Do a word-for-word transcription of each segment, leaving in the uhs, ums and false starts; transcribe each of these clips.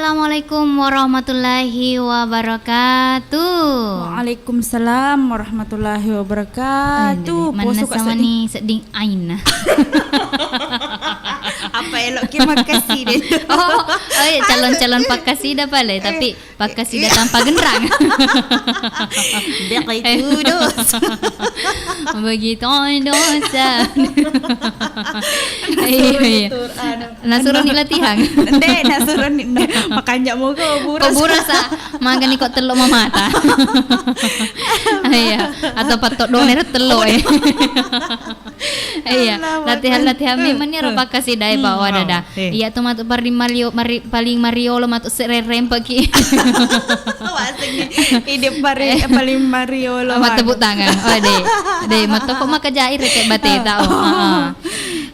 Assalamualaikum warahmatullahi wabarakatuh. Waalaikumsalam warahmatullahi wabarakatuh. Poso ka sedding ain. Apa elo ki makkasida? Oh, oh iya, calon-calon pakkasida pale, tapi pakkasida tanpa genrang. Begitu dosa. Begitu dosa. Iya, iya. Nasuroni latihan. Nde, nasuroni, no. Makanja moga, oh, buras. Oh, buras, ah. Magani ko tello mamata. Iya, atau patok doner tello, eh. Iya, latihan-latihan memang ni ro pakkasida e, bawa dada. Iya tu matu paling mario-, mari-, paling mariolo matu sererempeki. Waseng ni. Ide pari-, paling mariolo. Matu tepuk tangan. Oh, de. De, matu ko makajai reke bateta. Oh, heeh.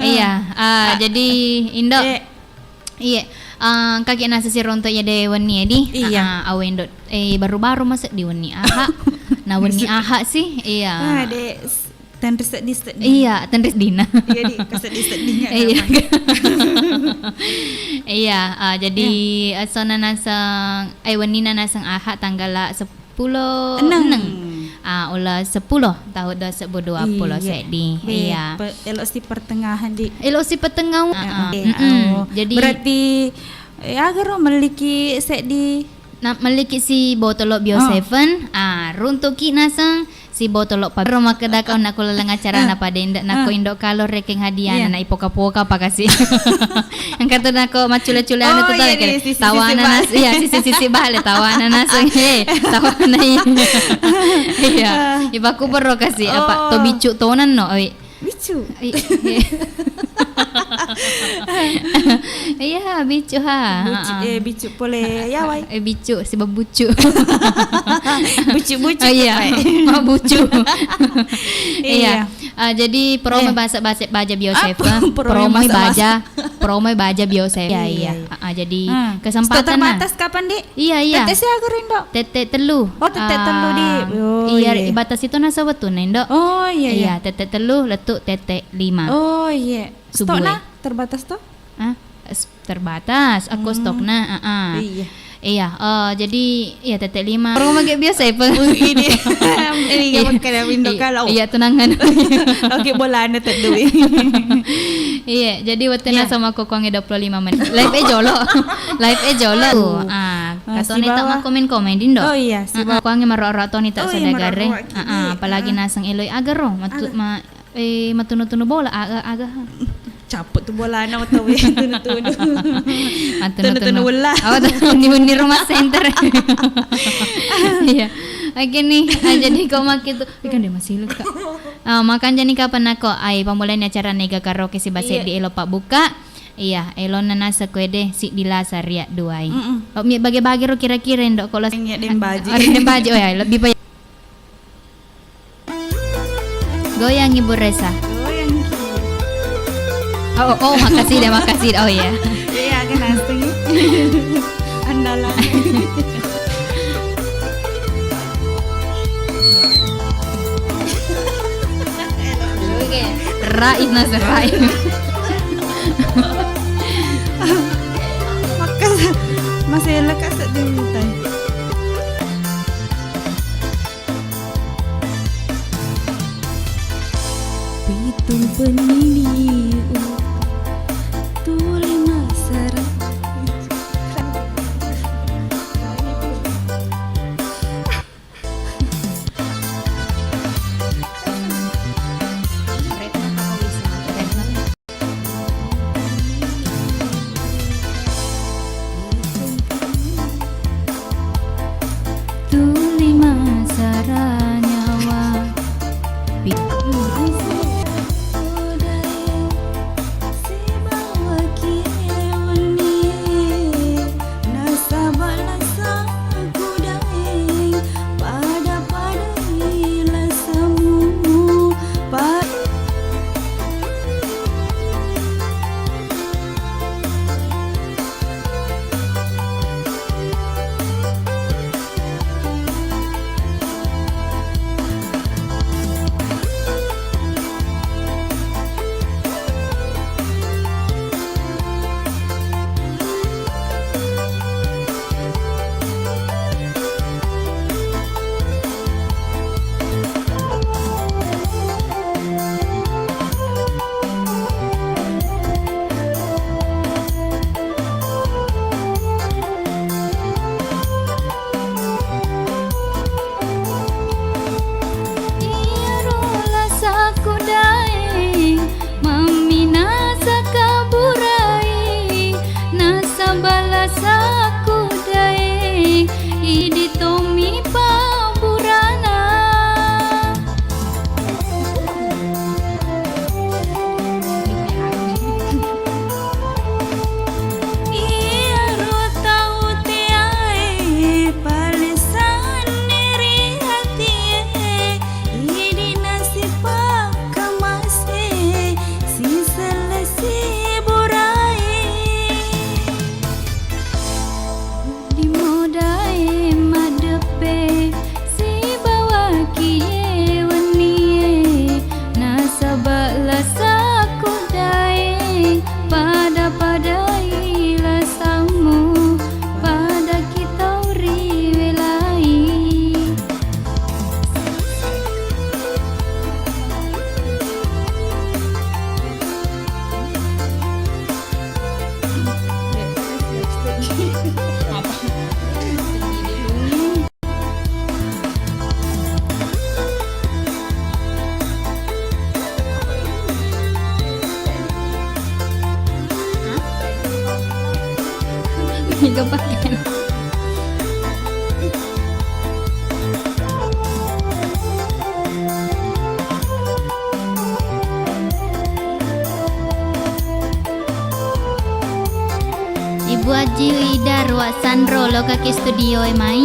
Iya, ah, jadi Indo. Iya, eh, engkaki naseng sironto iya de wenni edi. Iya. Ah, ah, awendo, eh, baru-baru maseddi wenni aha. Na wenni aha sih? Iya. Ah, de, s-, tenri seddi-seddi. Iya, tenri sedina. Iya, di, keseddi-seddinya. Iya. Iya, ah, jadi, eh, sona naseng, eh, wennina naseng aha tanggala sep-, pulo enneng. Enneng. Ah, ula seppulo, tahu dua sebbu dua pulo seddi. Iya. Pe-, elo si pertengahan di. Elo si pertengahan. Ah, ah. Jadi berarti, eh, agaro melliki seddi. Na, melliki si botolo Bio Seven. Ah, runtuki naseng si botolo pa-, ro makkeda kau nako laleng acarana pada Indo, nako Indo kalo rekeng hadiah na ipoka-poka pakasi. Engka tu nako maccule-cule anu tu tau, iya, tawana nas-, iya, sisi-sisi bale, tawana naseng, he, tawana, iya. Iya, ibaku perro kasi, apa, to biccu tonan no, oi. Biccu? Iya, biccu, ha. Bucu, eh, biccu pole, ya, wai. Eh, biccu, si babucu. Bucu-bucu. Oh, iya. Ma bucu. Iya. Ah, jadi promo bahasa, bahasa baja Bio Seven, promo baja, promo baja Bio Seven. Iya, iya. Ah, jadi kesempatan terbatas kapan, Dik? Iya, iya. Tette siaga rindo? Tette tellu. Oh, tette tellu, Dik. Oh, iya, iya. Ibatas itu nasa wettunna, Indo. Oh, iya, iya. Iya, tette tellu, lettu tette lima. Oh, iya. Subuh. Stokna terbatas toh? Ah, terbatas, aku stokna, heeh. Iya. Iya, eh, jadi, iya, tette lima. Orang mage biasa ya, Peng? Ini, ini iya, makan yang Indo kalau. Iya, tunangan. Oke, bolana tedui. Iya, jadi wettunna sama aku kuangi dua puluh lima menit. Live e jolo. Live e jolo. Ah, katoni tak mau komen-komen, Dindo. Oh iya, sibawa. Kuangi marro-ro toni tak saudagar e. Apalagi naseng eloi agaro, matu-, ma-, Eh, matunu-tunu bola, aga, aga. Cappu tu bolana, tau e, tunu-tunu. Matunu-tunu. Tunu-tunu bola. Oh, tunu-tunu rumah center. Iya. Oke nih, ah, jadi kau maki tu. Ikan dia masih luka. Ah, makan jani kapan nako? Ai, pamulani acara nega karaoke si base di elo pabbuka. Iya, elo nana sekuede si dila saria duai. Oh, mi bage-bage ro kira-kira ndok kolo. Iya, dembaji. Ari dembaji, oh ya, lebih pa- Goyangi burresa. Goyangi. Oh, oh, makasih deh, makasih. Oh iya. Iya, aku naseng. Andalan. Oke. Raih, naseng raih. Makasih. Masih lekas sedih, tai. Pitung peniliu tuli masara. Tuli masara nyawa. Gapakena. Ibu Aji Ida Ruak Sanro, lokaki studio e mai.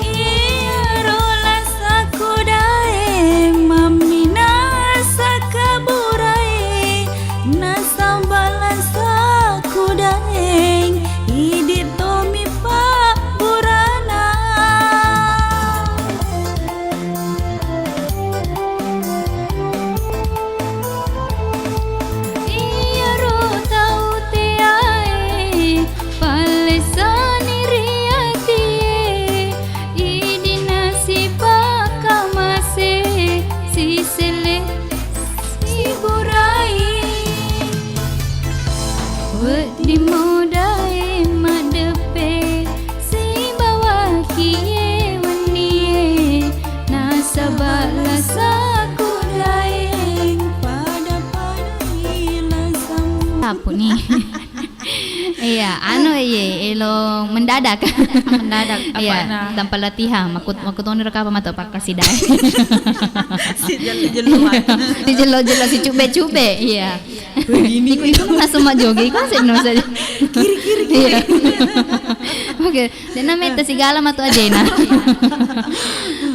Iyaro lasaku daeng mamminasa kaburai, nasaba lasaku daeng idi tomi pabburana. Iyaro tau teae pallessani ri atie, idi nasipakkamase siselle siburai. Wedding modae maddeppe sibawa kie wennie, nasaba lasaku daeng pada-padai lasamu. Sapu ni. Iya, anu, iye, elo mendadak. Mendadak, iya, apana? Tanpa latihan, makut-, makutoni raka apa matu pakkasidae. Si jel-, jelo matu. Si jelo-jelo, si cube-cube, iya. Begini itu langsung maju jogging, kan saya nggak usah. Kiri, kiri, kiri. Iya. Oke, dena meta sigala matu ajena.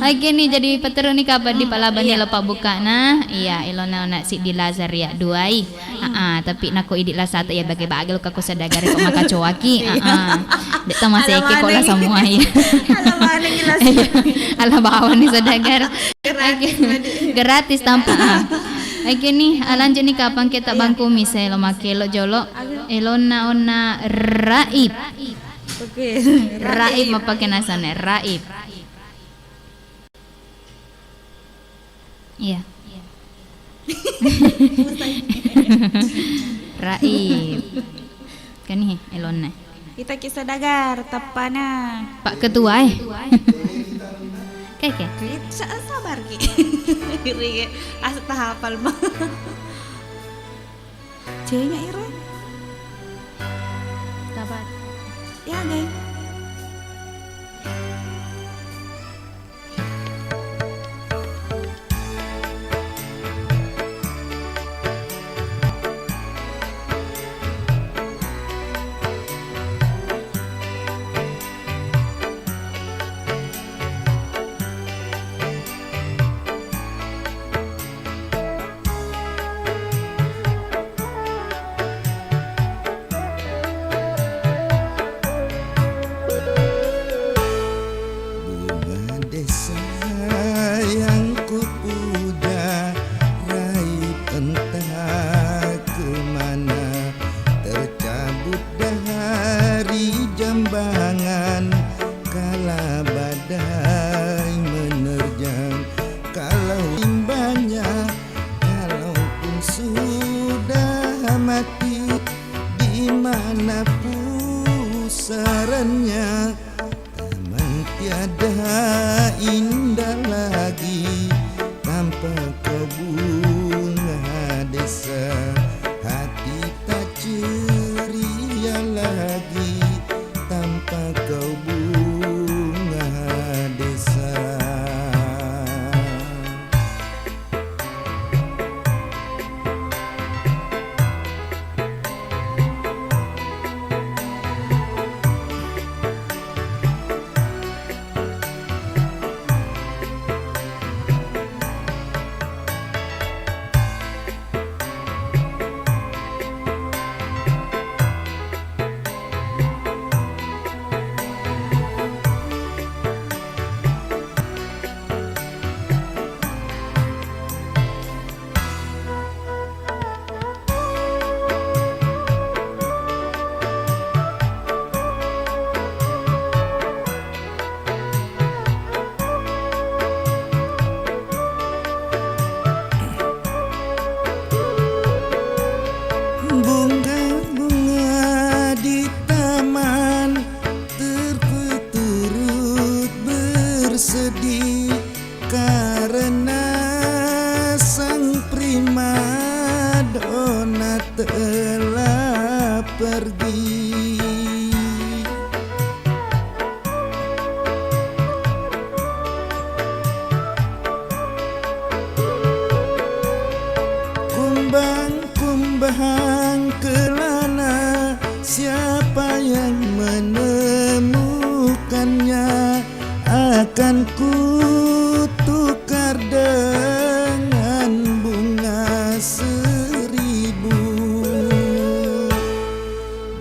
Oke ni, jadi peteru ni kapan di palaban ni lepa buka na. Iya, elona ona si di Lazar ya, duai. Ah, tapi nako idi lasa tu ya bage-bage lo kako sadagare ko makacoaki. Ah, dek tama seke ko lasa mua ya. Ala maneng lasa. Ala bawa ni sadagare. Gratis, madu. Gratis tanpa. Ah. Oke ni, ah, lanjut ni kapan kita bangku mise lo make lo jolo. Elona ona Raib. Oke. Raib apa kena sana? Raib. Iya. Raib. Kani elona. Kita kisah dagar, tapana. Pak Ketua, eh. Keke. Sa-, sabar ki. Iri, asa tahapal mah. C-nya iro. Sabar. Ya, guys. Bunga desa yang kupuja, raib entah kemana, tercabut dari jambangan kala badai menerjang. Kalau imbanya, kalaupun sudah mati, di mana pusarannya, taman tiada indah lagi tanpa kau, bunga desa. Hati tak ceria lagi tanpa kau, bunga desa. Bunga-bunga di taman terpeturut bersedih karena sang primadona telah pergi. Bahang kelana, siapa yang menemukannya? Akan kutukar dengan bunga seribu.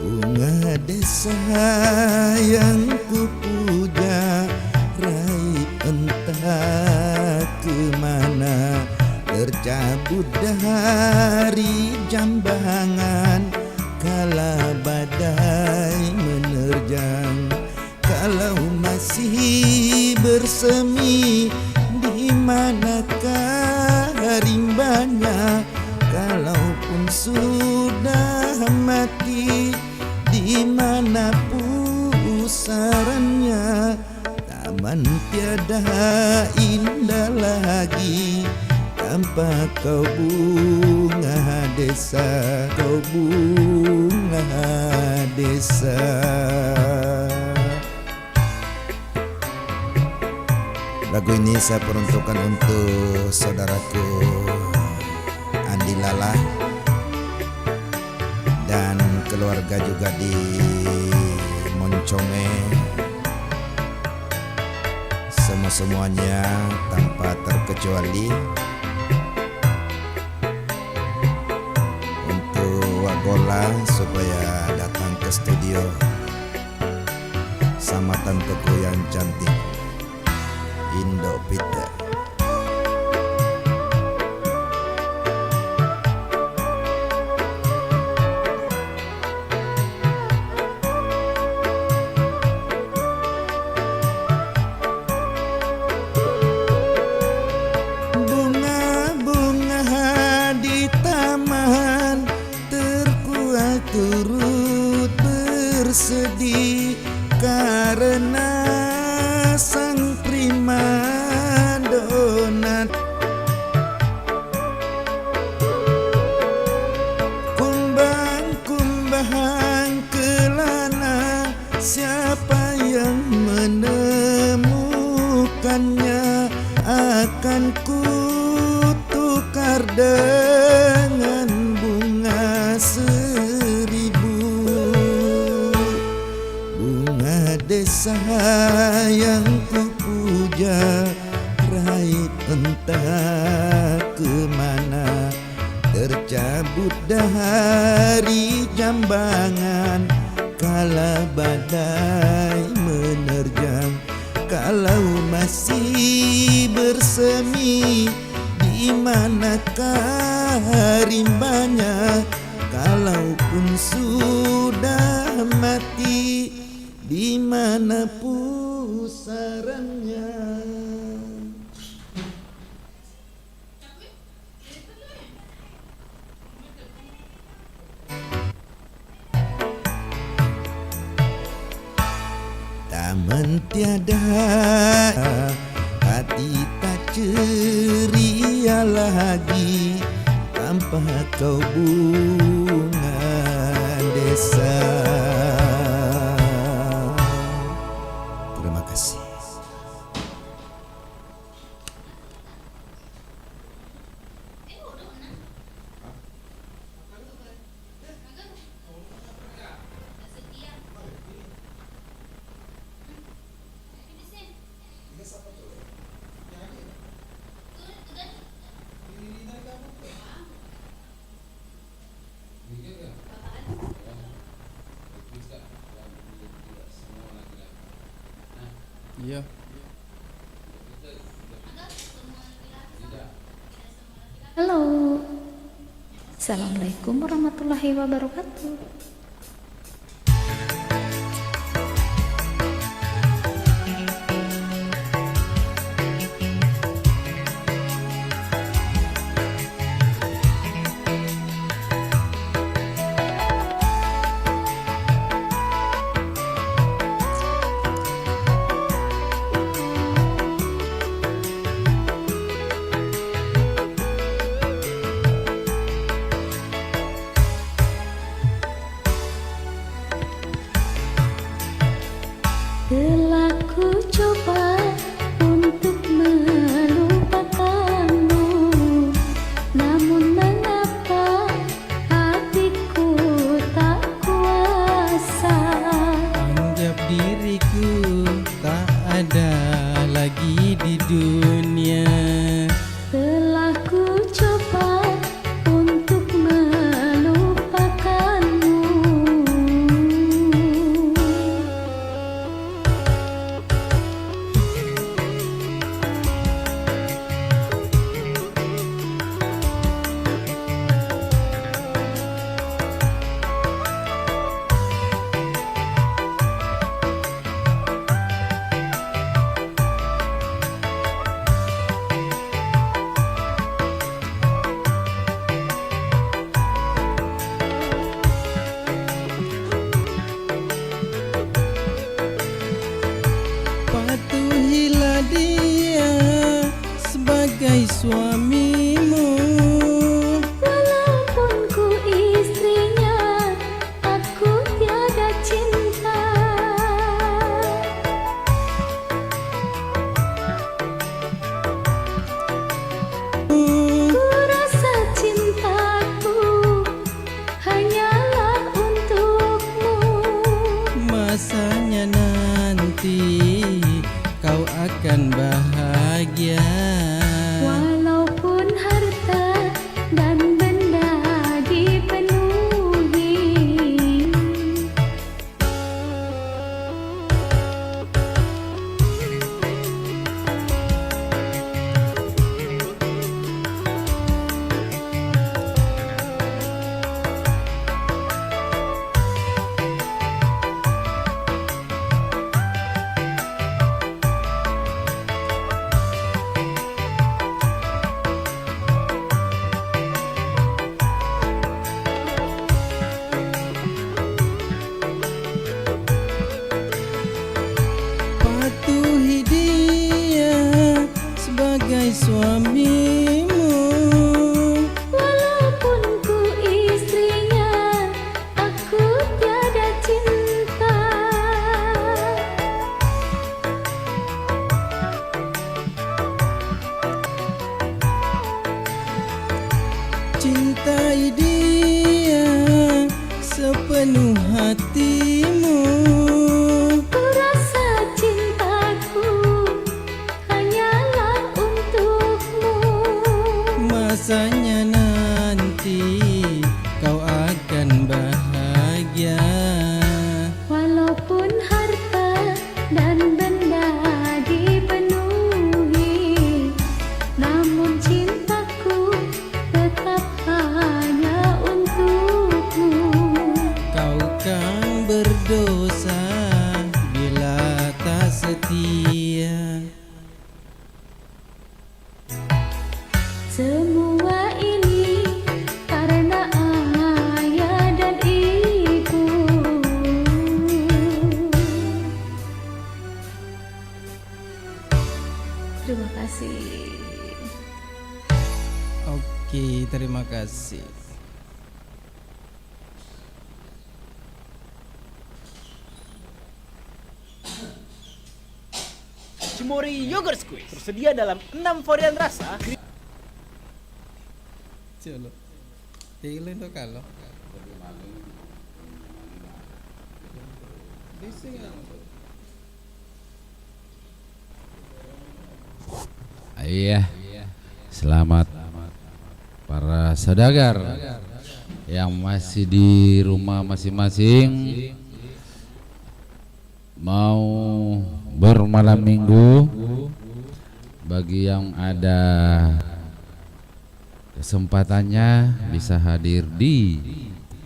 Bunga desa yang kupuja, raib entah ke mana, tercabut dari jambangan kala badai menerjang. Kalau masih bersemi, di manakah rimbanya? Kalaupun sudah mati, di mana pusarannya? Taman tiada indah lagi tanpa kau, bunga desa, kau, bunga desa. Lagu ini saya peruntukkan untuk saudaraku Andi Lala dan keluarga juga di Monconge, semua-semuanya tanpa terkecuali, untuk Wak Gola supaya datang ke studio sama tanteku yang cantik, Indo Pita. Bunga-bunga di taman terkuat turut bersedih karena sang primadona. Kumbang-kumbang kelana, siapa yang menemukannya? Akan kutukar dengan bunga seribu. Bunga desa yang kupuja, raib entah ke mana, tercabut dari jambangan kala badai menerjang. Kalau masih bersemi, di manakah rimbanya? Kalaupun sudah mati, di mana pusarannya? Taman tiada, hati tak ceria lagi tanpa kau, bunga desa. Terima kasih. Iya. Halo. Assalamualaikum warahmatullahi wabarakatuh. suamimu. Walaupun ku istrinya, aku tiada cinta. Ku rasa cintaku hanyalah untukmu. Masanya nanti kau akan bahagia. Walaupun harta dan benda dipenuhi. Patuhi dia sebagai suamimu. Walaupun ku istrinya, aku tiada cinta. Cintai dia sepenuh hatimu. Ku rasa cintaku hanyalah untukmu. Masanya nanti kau akan bahagia. Walaupun harta dan benda dipenuhi, namun cintaku tetap hanya untukmu. Kau kan berdosa bila tak setia. Semua ini karena ayah dan ibu. Terima kasih. Oke, terima kasih. Cimori Yogurt Squeeze tersedia dalam enam varian rasa. Colo. Tilo itu kalau. Di sini. Iya. Selamat para saudagar yang masih di rumah masing-masing, mau bermalam minggu, bagi yang ada kesempatannya bisa hadir di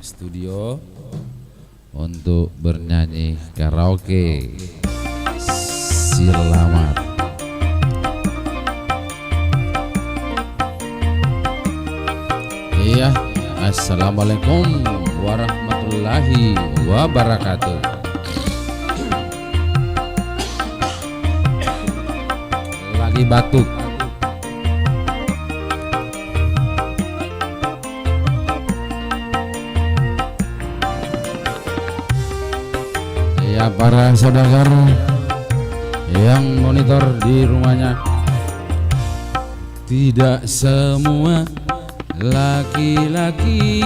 studio untuk bernyanyi karaoke. Selamat. Iya, assalamualaikum warahmatullahi wabarakatuh. Lagi batuk. Ya, para saudagar yang monitor di rumahnya, tidak semua laki-laki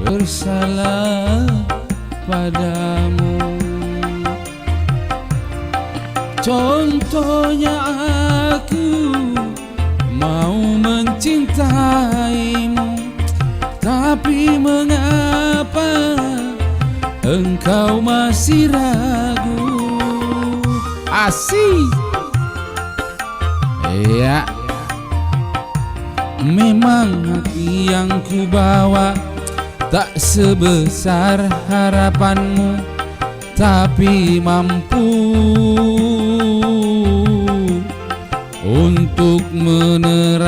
bersalah padamu. Contohnya aku mau mencintaimu, tapi mengapa engkau masih ragu? Asik. Iya. Memang hati yang kubawa tak sebesar harapanmu, tapi mampu untuk menerang